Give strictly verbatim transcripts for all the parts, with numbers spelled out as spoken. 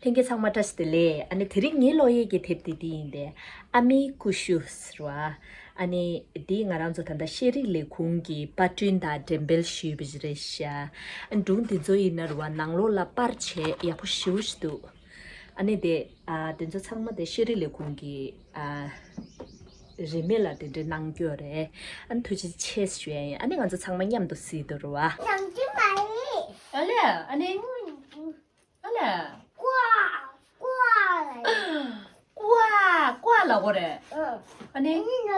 ལྷན་རྒྱས་ཚང་མ་བཀྲ་ཤིས་བདེ་ལེགས། ཨ་ནི་དེ་རིང་ངའི་ཀློག་ཡས་ཀྱི་དེབ་དེ་འདི་ཡིན་ཏེ། ཨ་མའི་ཀུ་ཤུ་ཟེར་བ། ཨ་ནི་འདི་ང་རང་ཚོ་ད་ལྟ་ཤེས་རིག་ལས་ཁུངས་ཀྱིས་པར་སྐྲུན་དང་འགྲེམས་སྤེལ་ཞུས་པ་ཞིག་རེད་ཤག་ཨ་ནི་སྒྲུང་འདི་ཚོ་ཡིན་ན་རུ་བ་ནང་ལོགས་ལ་པར་བྱས་ཡག་པོ་ཞེ་པོ་ཞིག་འདུག་ཨ་ནི་དེ་ཨ་དེ་ཚོ་ཚང་མ་དེ་ཤེས་རིག་ལས་ཁུངས་ཀྱི་ཨ་རིན་མེད་ལ་དེ་འདྲ་གནང་རྒྱུ་རེད། ཨ་ནི་ཐུགས་རྗེ་ཆེ་ཞུ་ཡ་ཡིན། ཨ་ནི་ང་ཚོ་ཚང་མ་མཉམ་དུ་གཟིགས་དུ་རུ་བ། ཨ་ལས། ཨ་ནི། ཨ་ལས། ཀ་ཀ་ལ་གོ་རེད། ཨ་ནི། ཨ་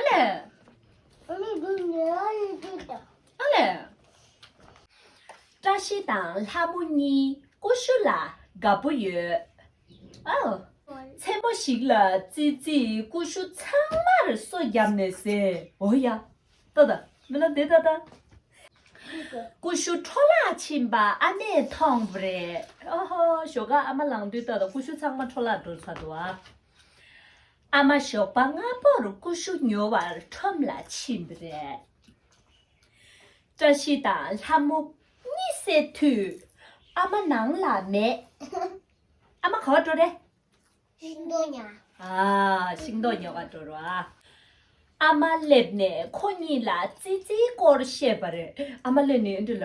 ལས། ཨ་ལས། བཀྲ་ཤིས་དང་ལྷ་མོ་གཉིས་ཀུ་ཤུ་ལ་དགའ་པོ་ཡོད། ཨ། མཚན་མོ་ཞིག་ལ་ཙི་ཙིས་ཀུ་ཤུ་ཚང་མར་སོ་བརྒྱབ་ནས་ཟས། འོ་ཡ། ལྟོས་དང་། མི་ལ་དེ་ལྟ་དང་། ཀུ་ཤུ་འཕྲོ་བརླག་ཕྱིན་པ་ཨ་མས་མཐོང་བ་རེད། ཨོ་ཧོ། ཞོགས་ཀ་ཨ་མ་ལངས་དུས་ལྟོས་དང་། ཀུ་ཤུ་ཚང་མ་འཕྲོ་བརླག་འགྲོ་ཚར་འདུག་ཨ། ཨ་མ་ཞོགས་པ་སྔ་པོར་ཀུ་ཤུ་ཉོ་བར་ཁྲོམ་ལ་ཕྱིན་པ་རེད། བཀྲ་ཤིས་དང་ལྷ་མོ་གཉིད་སད་དུས་ཨ་མ་ནང་ལ་མེད། ཨ་མ་ག་པར་འགྲོ་རེད། ཤིང་ཏོག་ཉོ། ཨ། ཤིང་ཏོག་ཉོ་ག་འགྲོ་ར། ཨ་མ་སླེབས་ནས་ཁོ་གཉིས་ལ་ཙི་ཙིའི་སྐོར་བཤད་པ་རེད། ཨ་མ་སླེབས་ནས་འདི་ལ།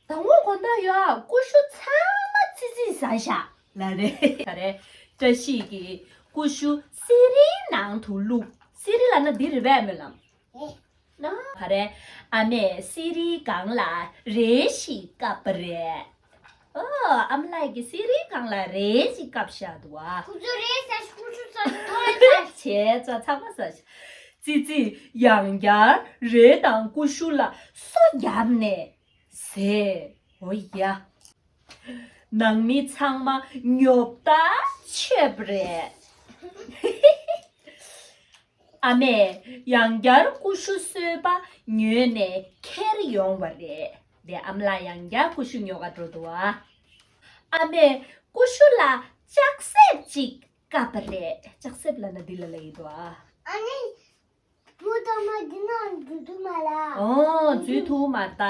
ཟླ་ངོ་དགོང་དག་ཡོད་ཨ། ཀུ་ཤུ་ཚང་མ་ཙི་ཙིས་ཟ་ཤག་ལབ་རེད། ད་རེད། བཀྲ་ཤིས་ཀྱིས་ཀུ་ཤུ་སི་རིའི་ནང་དུ་བླུགས། སི་རི་ལབ་ན་འདི་རེད་པས་སྨོན་ལམ། ན། ད་རེད། ཨ་མས་སི་རིའི་སྒང་ལ་རས་ཤིག་བཀབ་པ་རེད། ཨོ། ཨ་མ་ལགས་ཀྱིས་སི་རིའི་སྒང་ལ་རས་ཤིག་བཀབ་བཞག་འདུག་ཨ། ཁོ་ཚོ་རས་ཟ་ཤག་ཀུ་ཤུ་ཟ་ཤག་ཐོ་རེ་ཟ་ཤག་བྱས་ཙང་ཚང་མ་ཟ་ཤག་ཙི་ཙིས་ཡང་བསྐྱར་རས་དང་ཀུ་ཤུ་ལ་སོ་བརྒྱབ་ནས་ཟས། འོ་ཡ། ནང་མི་ཚང་མ་ཉོབ་ཏ་ཆོད་པ་རེད། ཨ་མས་ཡང་བསྐྱར་ཀུ་ཤུ་སོས་པ་ཉོས་ནས་ཁྱེར་ཡོང་བ་རེད། དེ་ཨ་མ་ལགས་ཡང་བསྐྱར་ཀུ་ཤུ་ཉོ་ག་འགྲོ་འདུག་ཨ། ཨ་མས་ཀུ་ཤུ་ལ་ལྕགས་གཟེབ་ཅིག་བཀབ་པ་རེད། ལྕགས་གཟེབ་ལབ་ན་འདི་ལ་ལབ་ཡི་འདུག་ཨ། ཨ་ནི། བུ་དང་མ་འདི་ནང་འཛུལ་ཐུབ་མ་ལ། ཨོ། འཛུལ་ཐུབ་མ་ད།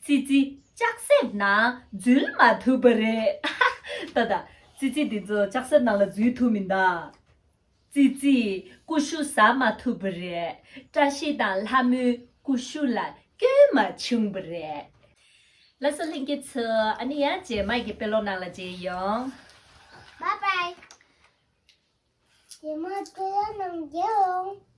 ཙི་ཙི་ལྕགས་གཟེབ་ནང་འཛུལ་མ་ཐུབ་པ་རེད། ད་ད། ཙི་ཙི་འདི་ཚོ་ལྕགས་གཟེབ་ནང་ལ་འཛུལ་ཐུབ་མིན་ད། ཙི་ཙིས་ཀུ་ཤུ་ཟ་མ་ཐུབ་པ་རེད། བཀྲ་ཤིས་དང་ལྷ་མོས་ཀུ་ཤུ་ལ་སྐྱོན་མ་བྱུང་བ་རེད། ལགས་སོ་ལྷན་རྒྱས་ཚོ། ཨ་ནི་ཡང་རྗེས་མ་གི་དཔེ་ཀློག་ནང་ལ་མཇལ་ཡོང་། Bye bye། རྗེས་མ་དཔེ་ཀློག་ནང་མཇལ་ཡོང་།